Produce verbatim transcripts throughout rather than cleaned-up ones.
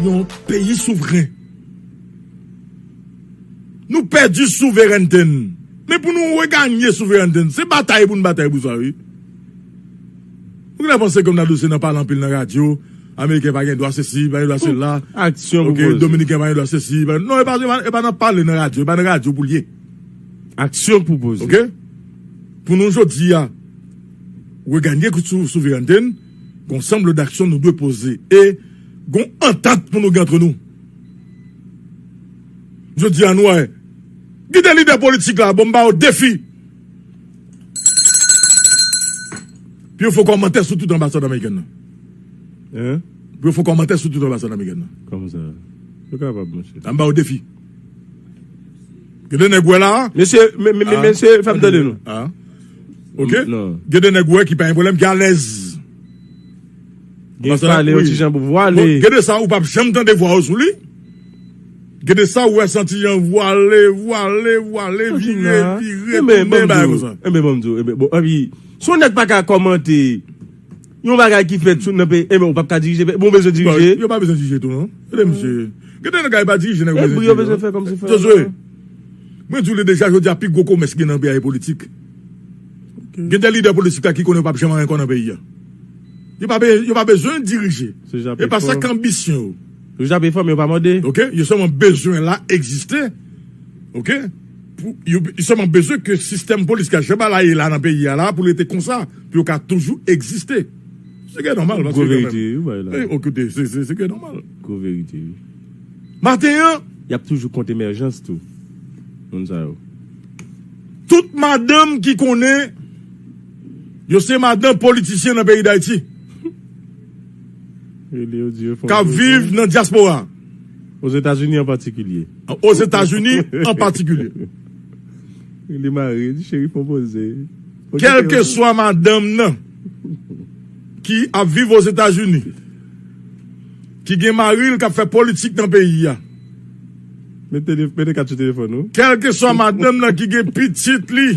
Yon peyi souvren. Nou pèdi souverènte n. Men pou nou reganye souverènte n, se batay pou n batay pou sa, wi. Ou genlè panse ke m nan dosye nan pale anpil nan radyo, Ameriken pa gen dwa sesi, pa gen dwa sela. Aksyon pou poze. Dominiken pa gen dwa sesi, pa, non, e pa, e pa, e pa nan pale nan radyo, e pa nan radyo pou l ye. Aksyon pou poze. Oke? Pou nou jodi a, reganye sou souverènte n, gon sanble d'aksyon nou dwe poze. E gon antant pou nou gen antre nou. Jodi a, nou wè, gen de lidè politik la, bon, m ba yo defi. Pou yo fè kòmantè sou tout anbasad amerikèn nan. Hein? Pou yo fè kòmantè sou tout anbasad amerikèn nan. Kòman sa? Yo kapab, monchè. M ba yo defi. Gen de nèg wè la. Mesye, men, men, men, mesye, fè m tande nou. Ah. Ok? Non. Gen de nèg wè ki pa gen pwoblèm, ki alèz. Gen pale yon ti jan pou vwale. Bon, gen de sa ou p ap janm tande vwa yo sou li. Gen de sa ou wè santi jan vwale, vwale, vwale, vire, vire, tounen, bagay konsa. Enben, ban m di w, enben, bon, epi, si yon nèg pa ka kòmante yon bagay ki fèt sou nan peyi, enben, ou p ap ka dirije peyi, bon, ou bezwen dirije. Yo pa bezwen dirije tou, non. Gade misye. Gen de nèg pa dirije, nèg bezwen dirije, non. Josué, mwen di w li deja, jodi a, pi gwo komès gen nan peyi a, e politik. Gen de lidè politik la ki konnen yo p ap janm anyen ankò nan peyi a. Yo pa be-, yo pa bezwen dirije. E pa sa k anbisyon yo. Yo jape fò, men yo pa mande. Ok? Yo sèlman bezwen la egziste. Ok? Pou, yo, yo sèlman bezwen ke sistèm polis ka jan bagay la ye la nan peyi a la pou l rete konsa, pou yo ka toujou egziste. Se ke nòmal, paske kanmenm. Gwo verite, wi, bay la. Ey, okoute, se, se, se ke nòmal. Gwo verite, wi. Maten an, y ap toujou kont emèjans tou. Moun sa yo. Tout madanm ki konnen yo se madanm politisyen nan peyi Dayiti. K ap viv nan dyaspora. Ozetazini an patikilye. Ozetazini an patikilye. Li mare, di cheri fon poze. Kèlkeswa madanm nan ki ap viv Ozetazini, ki gen mari l k ap fè politik nan peyi a. Mete, mete kat sou telefòn ou. Kèlkeswa madanm nan ki gen pitit li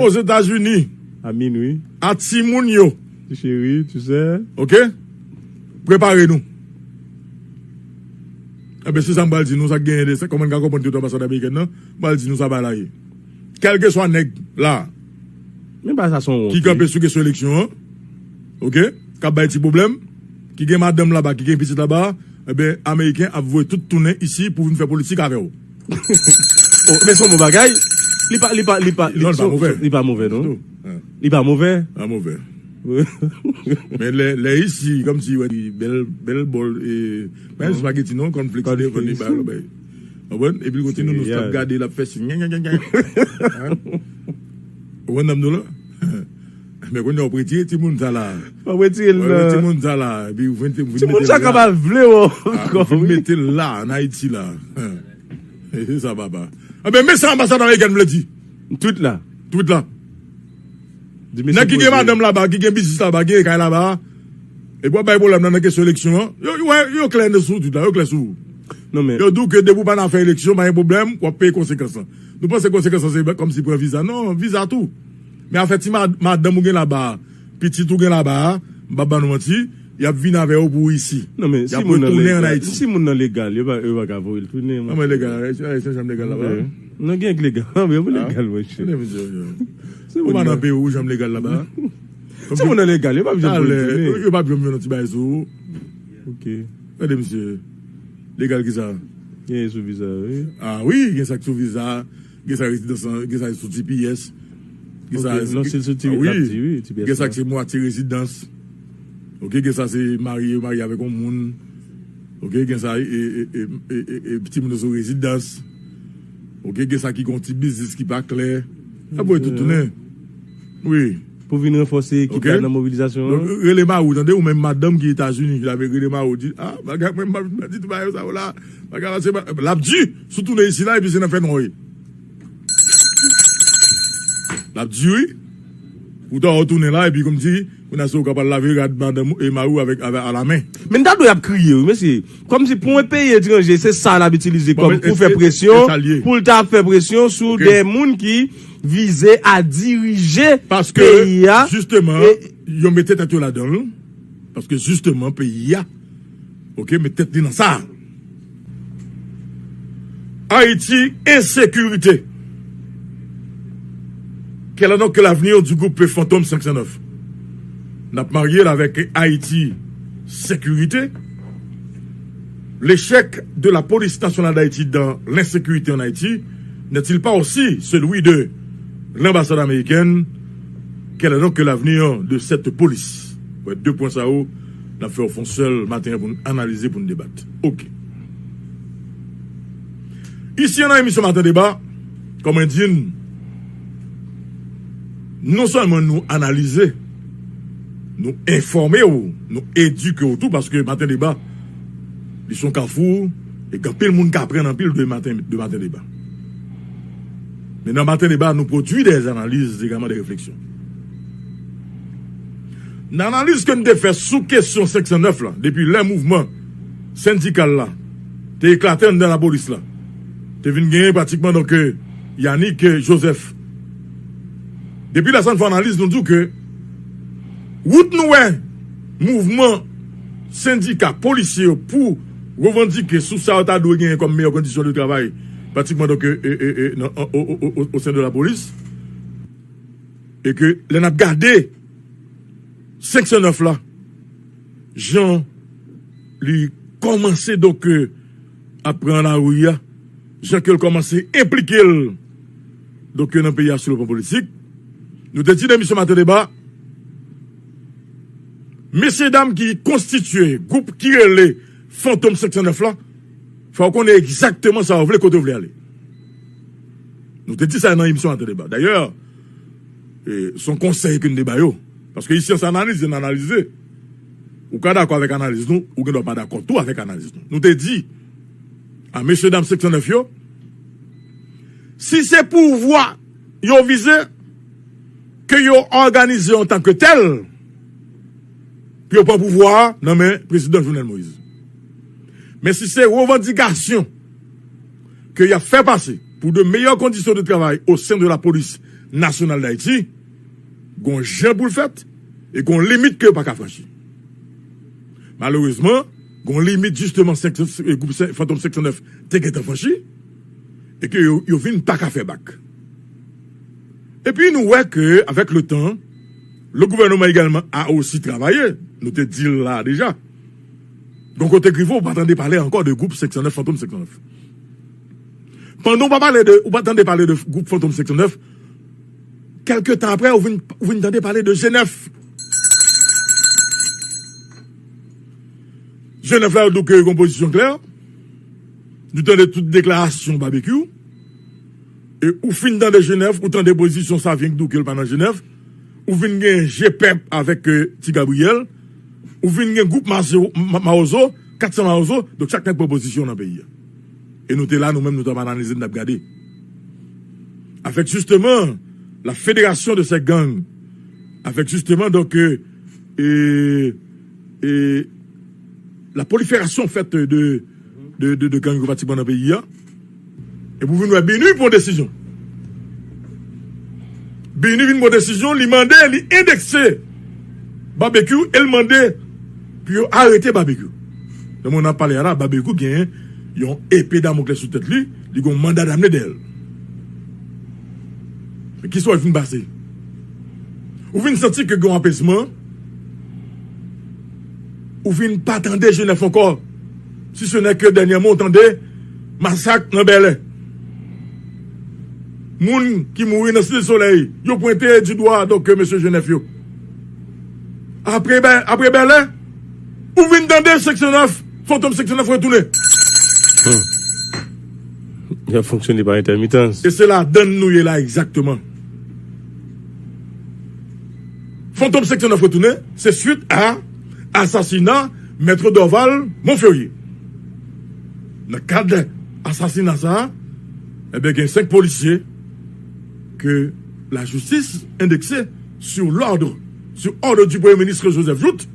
Ozetazini, a minwi, a timoun yo. Ti cheri, tu sais. Ok? Prepare nou. Enben, se sa m pral di nou, sa k genyen de sa, kòman n ka konprann tout anbasad amerikèn nan, m pral di nou sa bagay la ye. Kèlkeswa nèg la ki kanpe sou kesyon eleksyon an, ok, k ap bay ti pwoblèm, ki gen madanm laba, ki gen pitit laba, enben, Ameriken ap voye tout tounen isi pou vin fè politik avè w. Oh, men se yon bon bagay. Li pa, li pa, li pa, li pa move, non. Li pa move. Pa move. Men lè, lè isi, kòmsi, wè, bèl, bèl bòl, e, pa espageti, non, kònfleks, li konn li ba yo, bay. Konprann? Epi l kontinye, nou stòp gade, l ap fè siy. Ou konn nan m di w la? Men kounye a, w ap retire timoun sa la. W ap retire l nan. Timoun sa la. Epi w vin, vin mete l la. Timoun sa kapab vle w ankò, wi. Vin mete l la, ann Ayiti la. E se sa, papa. Enben, men sa anbasad amerikèn vle di. Tweet la. Tweet la. Nèg ki gen madanm laba, ki gen biznis laba, ki gen kay laba, epi w ap bay pwoblèm nan, nan kesyon eleksyon an. Yo, yo, yo klè sou tweet la, yo klè sou. Non, men. Yo di w ke depi w pa nan afè eleksyon, pa gen pwoblèm, w ap peye konsekans lan. Nou panse konsekans lan se kòmsi pran viza. Non, viza tou. Men afè ti ma-, madanm ou gen laba a, pitit ou gen laba a, m p ap ba nou manti, y ap vin avè yo pou isi. Non, men si moun nan legal, si moun nan legal, yo pa, yo pa ka voye l tounen, monchè. Kòman legal? Ayisyen, Ayisyen janm legal laba a? Non, gen k legal. Non, men yo legal, monchè. Ou pa nan peyi ou janm legal laba a? Si moun nan legal, yo p ap janm voye l tounen. Yo p ap janm jwenn yon ti bagay sou ou. Ok. Gade misye. Legal ki sa? Gen sou viza, wi. Ah wi, gen sa k sou viza, gen sa rezidans lan, gen sa sou T P S. Gen sa, ok, non, si l sou T P S, ah wi, l ap di, wi, T P S la. Gen sa k se mwatye rezidans. Ok, gen sa se marye, yo marye avèk yon moun. Ok, gen sa, e, e, timoun yo sou rezidans. Ok, gen sa ki gen yon ti biznis ki pa klè. Y ap voye tout tounen. Wi. Pou vin ranfòse ekip la nan mobilizasyon an. Donk, rele mari w, tande, ou menm madanm ki Etazini, ki la vle rele mari w, di, ah, bagay, mwen, m pa vin pèdi tout bagay sa yo la. Bagay la, se pa, l ap di, si w tounen isi la, epi se nan fènwa w ye. L ap di, wi. Ou ta w tounen la, epi kòmsi, kounye a se ou k ap al lave rad madanm ou e mari w avèk, avèk, a la men. Men n ta dwe ap kriye, wi, mesye. Kòmsi pou yon peyi etranje, se sa l ap itilize kòm pou fè presyon, pou l ta ap fè presyon sou de moun ki vize a dirije peyi a. Paske, jisteman, yo mete tèt yo ladan l. Paske, jisteman, peyi a, Ok, met tèt li nan sa. Haïti, insécurité. Quel est donc l'avenir du groupe Fantôme cinq cent neuf? N ap marye l avèk Haïti, sécurité. L'échec de la police nationale d'Haïti dans l'insécurité en Haïti n'est-il pas aussi celui de l'ambassade américaine? Quel est donc l'avenir de cette police? Wè, de pwen sa yo, n ap fè yo fè yon sèl maten an pou n analize, pou n debat. Ok. Isi an nan emisyon Maten Deba, kòm mwen di n, non sèlman nou analize, nou enfòme w, nou edike w tou, paske Maten Deba, li se yon kafou, e gen anpil moun k aprann anpil de Maten, de Maten Deba. Men nan Maten Deba, nou pwodui de analiz, egalman de refleksyon. Nan analiz ke n te fè sou kesyon senk san nèf la, depi lè mouvman sendikal la te eklate anndan lapolis la, te vin genyen pratikman, donk, eh, Yanick, eh, Joseph. Depi lè sa, n fè analiz, nou di w ke wout nou wè mouvman sendika polisye yo pou revandike sou sa yo ta dwe genyen kòm meyè kondisyon de travay, pratikman, donk, eh, eh, eh, eh, nan, o, o, o, o, o sen de lapolis, e ke lè n ap gade senk san nèf la, jan li kòmanse, donk, eh, ap pran lari a, jan ke l kòmanse enplike l, donk, eh, nan peyi a sou le plan politik. Nou te di nan emisyon Maten Deba, mesye dam ki konstitye gwoup ki rele Fantòm senk san nèf la, fò w konnen egzakteman sa w vle, kote w vle ale. Nou te di sa nan emisyon Maten Deba. Dayè, e, se yon konsèy ke n te ba yo. Paske isi an se analiz, n analize. Ou ka dakò avèk analiz nou, ou gen dwa pa dakò tou avèk analiz nou. Nou te di a mesye dam senk san nèf yo, si se pouvwa yo vize, ke yo òganize antanke tèl, pou yo pran pouvwa a nan men prezidan Jovenel Moïse. Men si se revandikasyon ke y ap fè pase pour de meilleures conditions de travail au sein de la police nationale d'Haïti, gon jan pou l fèt e gon limit ke yo pa ka franchi. Malerezman, gon limit jisteman senk, e, gwoup senk, Fantòm senk san nèf te gentan franchi e ke yo, yo vin pa ka fè bak. Epi nou wè ke, avec le temps, le gouvernement également a aussi travaillé. Nou te di l la deja. Gon kote k rive, ou pa tande pale ankò de gwoup senk san nèf, Fantòm senk san nèf. Pandan ou pa pale de, ou pa tande pale de gwoup Fantòm senk san nèf, kèlke tan apre, ou vin, ou vin tande pale de G nèf. G nèf la, yo di w ke gon pozisyon klè. Nou tande tout deklarasyon Babekyou. E ou fin tande G nèf, ou tande pozisyon Savyen ki di w ke l pa nan G nèf. Ou vin gen G pèp avèk, eh, Ti Gabriyèl. Ou vin gen gwoup Mazo-, Ma-, Mawozo, kat san Mawozo. Donk, chak nèg pran pozisyon nan peyi a. E nou te la, nou menm, nou t ap analize, n t ap gade. Avec justement la fédération de ces gangs, avec justement, donc, euh, et, et la prolifération, en fait, de, de, de, de gangs pratiquement dans le pays, hein. Epi w vin wè BINUH pran desizyon. BINUH vin pran desizyon, li mande, li endekse Babekyou e l mande pou yo arete Babekyou. Nan moman n ap pale a la, Babekyou gen yon epe Damokles sou tèt li, li gen yon manda damne dèyè l. Men kisa w vin pase? Ou vin santi ke gen yon apezman, ou vin pa tande G nèf ankò. Si ce n'est que dènyèman, ou tande masak nan Bèlè. Moun ki mouri nan Site Solèy, yo pwente di dwa, donk, mesye G nèf yo. Apre Bè-, apre Bèlè, ou vin tande senk san nèf, Fantòm senk san nèf retounen. Hmm. Y ap fonksyone pa entèmitans. E se ladann nou ye la egzakteman. Fantòm senk san nèf retounen, se swit a asasina Mèt Dorval Monferrier. Nan kad asasina sa a, enben, gen senk polisye ke lajistis endekse sur l'ordre, sur ordre du Premier ministre Joseph Jouthe,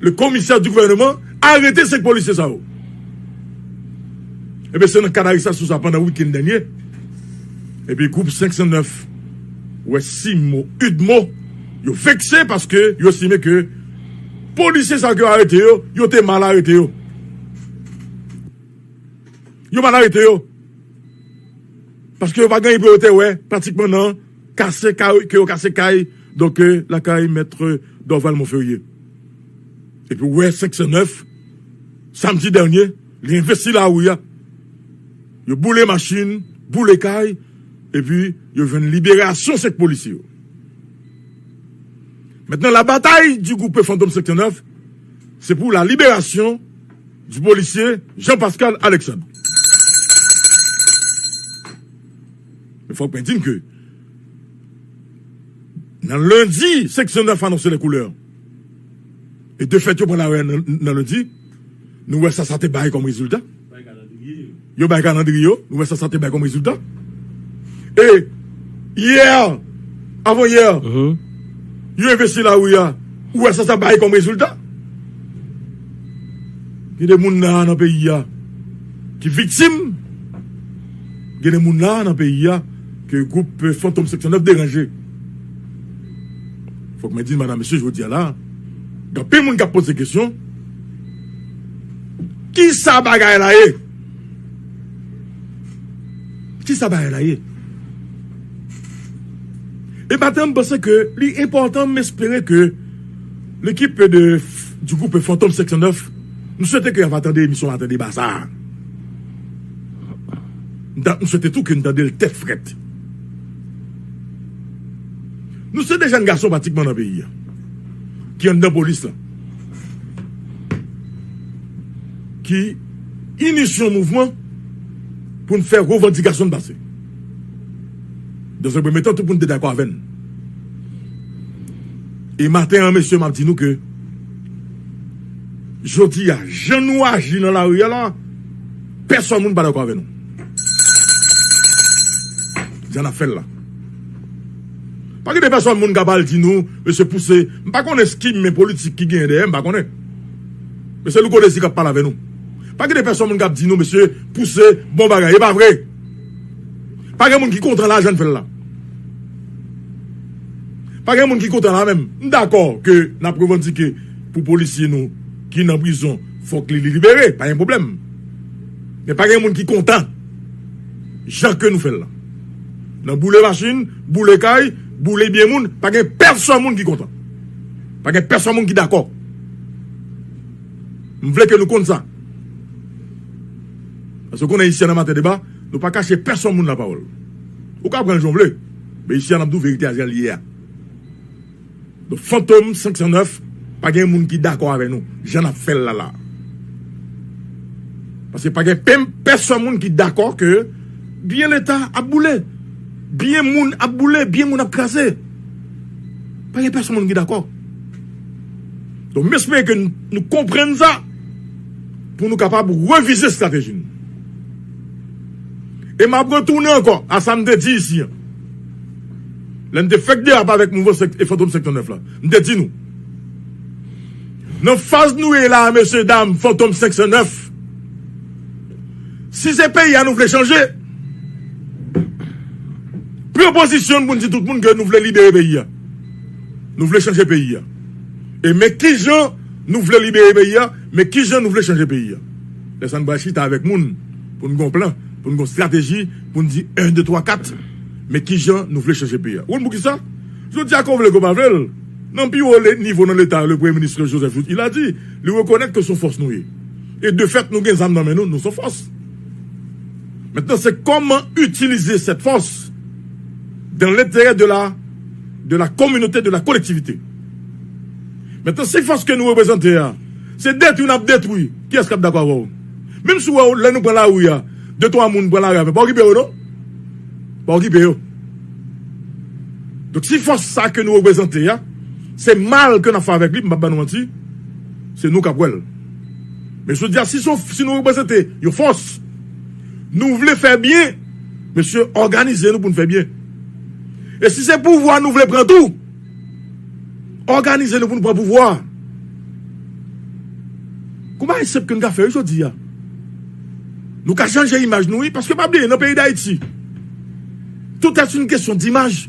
le commissaire du gouvernement arete senk polisye sa yo. Ebyen, se nan kad arestasyon sa pandan wikenn dènye. Epi gwoup senk san nèf wè Simo Udmo, yo vekse paske yo estime ke Polisye sa ke yo arete yo, yo te mal arete yo. Yo mal arete yo. Paske yo pa gen pou yo te wè, pratikman nan kase kay, ke yo kase kay, donk, euh, lakay mèt Dorval Monferrier. Epi ou wè senk san nèf, samdi dènye, li envesti lari a. Yo boule machin, boule kay, epi yo jwenn liberasyon senk polisye yo. Maintenant, la bataille du groupe Fantôme cinq cent neuf, c'est pour la libération du policier Jean-Pascal Alexandre. Men fòk mwen di n ke nan lendi, senk san nèf anonse lè koulè. E de fèt, yo pran lari a nan, nan lendi. Nou wè sa sa te bay kòm rezilta. Yo bay kalandriye yo. Nou wè sa sa te bay kòm rezilta. E yè, avan yè, yo envesti lari a. Ou wè sa sa bay kòm rezilta. Gen de moun la nan peyi a ki viktim. Gen de moun la nan peyi a ke gwoup Fantòm senk san nèf deranje. Fòk mwen di n, madam, mesye, jodi a la, gen anpil moun k ap poze kesyon, ki sa bagay la ye? Ki sa bagay la ye? E maten, m panse ke li enpòtan, m espere ke lekip de, du groupe Fantôme senk san nèf, nou swete ke y ap tande emisyon Maten Deba sa a. M ta, m swete tou ke n tande l tèt frèt. Nou se de jèn gason pratikman nan peyi a, ki anndan polis la, ki inisye yon mouvman pou n fè revandikasyon n pase. Dans un premier temps, tout moun te dakò avè n. E maten an, mesye, m ap di nou ke jodi a, jan nou aji nan lari a la, pèsòn moun pa dakò avè nou. Jan n ap fè l la. Pa gen de pèsòn moun k ap al di nou, mesye, pouse. M pa konnen skimen politik ki genyen dèyè, m pa konnen. Men se Louko Dezi k ap pale avè nou. Pa gen de pèsòn moun k ap di nou, mesye, pouse, bon bagay. E pa vre. Pa gen moun ki kontan la jan n fè l la. Pa gen moun ki kontan la menm. M dakò ke n ap revandike pou polisye nou ki nan prizon, fòk li, li libere, pa gen pwoblèm. Men pa gen moun ki kontan jan ke nou fè l la. Nan boule machin, boule kay, boule byen moun, pa gen pèsòn moun ki kontan. Pa gen pèsòn moun ki dakò. M vle ke nou konn sa. Paske w konnen isi a nan Maten Deba, nou pa kache pèsòn moun lapawòl. Ou ka pran l jan w vle, men isi a n ap di w verite a jan l ye a. Donk, Fantòm senk san nèf, pa gen moun ki dakò avè nou, jan n ap fè l la la. Paske pa gen pèm, pèsòn moun ki dakò ke byen Leta ap boule, byen moun ap boule, byen moun ap kraze. Pa gen pèsòn moun ki dakò. Donk, m espere ke nou, nou konprann sa pou nou kapab revize estrateji n. E m ap retounen ankò a sa m te di isi an. Lè n te fèk derap avèk mouvman sèk-, e Fantòm senk san nèf la, m te di nou, nan faz nou ye la, mesye dam, Fantòm senk san nèf, si se peyi a nou vle chanje, pran pozisyon n pou n di tout moun ke nou vle libere peyi a. Nou vle chanje peyi a. E men kijan nou vle libere peyi a, men kijan nou vle chanje peyi a. Lè sa n pral chita avèk moun pou n gen yon plan, pou n gen yon estrateji, pou n di en, de, twa, kat, men kijan nou vle chanje peyi a. Ou konn poukisa? Jodi a, ke w vle l, ke w pa vle l, nan pi wo le-, nivo nan Leta, le Premye Minis Joseph Jouthe, il a dit, li rekonèt ke se yon fòs nou ye. E de fèt, nou gen zam nan men nou, nou se yon fòs. Maintenant, c'est comment utiliser cette force dans l'intérêt de la, de la communauté, de la collectivité. Maintenant, si fòs ke nou reprezante a, se detwi n ap detwi, kiyès k ap dakò avè w? Menm si w wè, lè nou pran lari a, de twa moun pran lari a, men pa okipe yo, non. Pa okipe yo. Donk, si fòs sa ke nou reprezante a, se mal ke n ap fè avèk li, m p ap ba nou manti, se nou k ap wè l. Men jodi a, si se yon, si nou reprezante yon fòs, nou vle fè byen, mesye, òganize nou pou n fè byen. E si se pouvwa nou vle pran tou, òganize nou pou n pran pouvwa. Gon bagay senp ke n ka fè wi jodi a. Nou ka chanje imaj nou wi, paske pa bliye, nan peyi Dayiti, tout est une question d'image.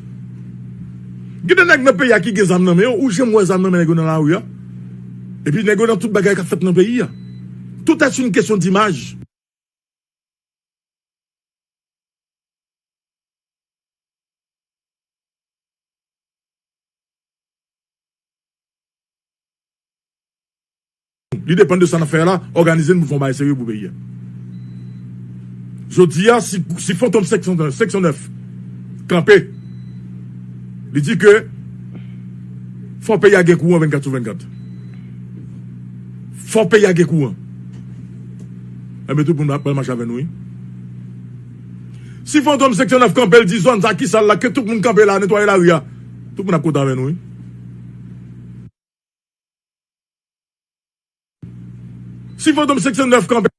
Gen de nèg nan peyi a ki gen zam nan men yo, ou janm wè zam nan men nèg yo nan lari a? Epi nèg yo nan tout bagay k ap fèt nan peyi a. Tout est une question d'image. Li depann de sa n ap fè a la, òganize n pou n fè yon bagay serye pou peyi a. Jodi a, si, si Fantom Seksyon, Seksyon nèf kanpe, li di ke fò peyi a gen kouran vennkat sou vennkat. Fò peyi a gen kouran. Enben, tout moun ap pral mache avè nou, wi. Si Fantom Seksyon nèf kanpe, l di zòn sa ki sal la, ke tout moun kanpe la, netwaye lari a, tout moun ap kontan avè nou, wi. Si Fantom Seksyon nèf kanpe,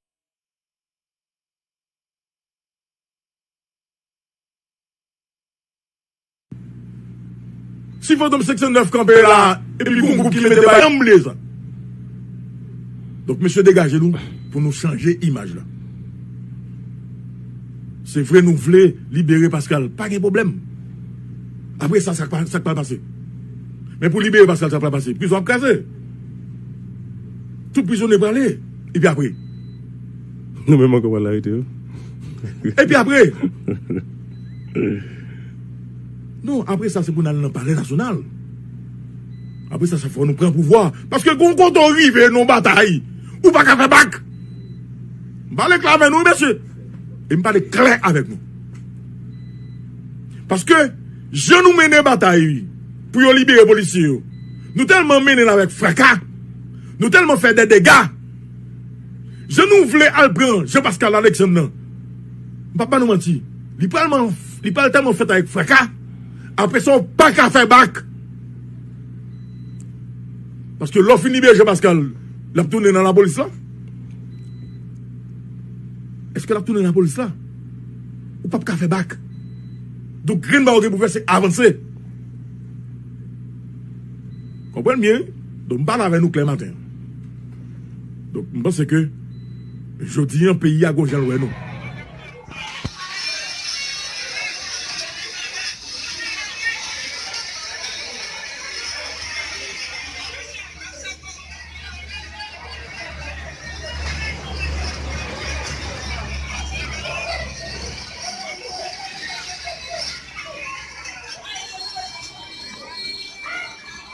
si Fantom Seksyon nèf kanpe la, epi gon gwoup ki mete bay anble sa. Donk, mesye, degaje nou pou nou chanje imaj la. Se vre, nou vle libere Pascal, pa gen pwoblèm. Apre sa, sa k pa, sa k pral pase? Men pou libere Pascal, sa k pral pase? Prizon ap kraze. Tout prizonye prale. Epi apre? Nou menm ankò pral arete yo. Epi apre? Non, apre sa, se pou n al nan Palè Nasyonal. Apre sa, se fò nou pran pouvwa. Paske gon kote w rive nan batay, ou pa ka fè bak. M pale klè avè nou, wi, mesye. E m pale klè avèk nou. Paske, jan nou mennen batay pou yo libere polisye yo, nou tèlman mennen l avèk fraka, nou tèlman fè de dega, jan nou vle al pran Jean Pascal Alexandre nan, m p ap ba nou manti, li pral man-, li pral tèlman fèt avèk fraka, apre sa, w pa ka fè bak. Paske lè w fin libere Jean Pascal, l ap tounen nan lapolis la? Èske l ap tounen nan lapolis la? Ou p ap ka fè bak. Donk, grenn bagay w gen pou fè, se avanse. Konprann byen, wi. Donk, m pale avè nou klè maten an. Donk, m panse ke jodi an, peyi a gon jan l wè nou.